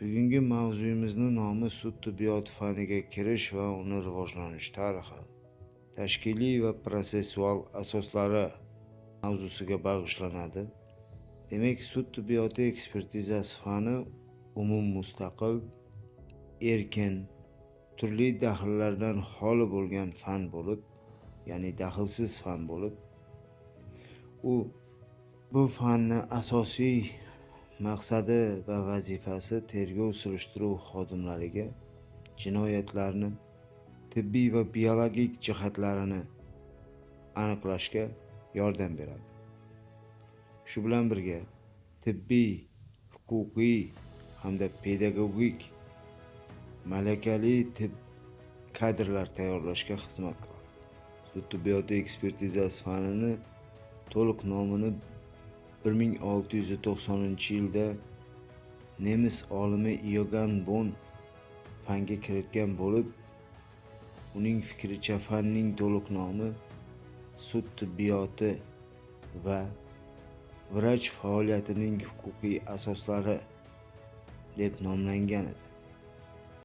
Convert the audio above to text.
Bugungi mavzuyimizni nomi sud tibbiyoti faniga kirish va uni rivojlanish tarixi, tashkiliy va protsessual asoslari mavzusiga bag'ishlanadi. Demak, sud tibbiyoti ekspertizasi fani umum mustaqil, erkin, turli daxllardan xoli bo'lgan fan bo'lib, ya'ni daxlsiz fan bo'lib, u bu fanni asosiy maqsadi va vazifasi tergov surishtiruv xodimlariga jinoyatlarni tibbiy va biologik jihatlarini aniqlashga yordam beradi. Shu bilan birga tibbiy, huquqiy hamda pedagogik malakali tib kadrlar tayyorlashga xizmat qiladi. Sud tibbiyoti ekspertizasi fanini to'liq nomini 1690-yilda nemis olimi Iogann Bon fanga kiritgan bo'lib, uning fikricha, fanning to'liq nomi sud tibbiyoti va vrach faoliyatining huquqiy asoslari deb nomlangan edi.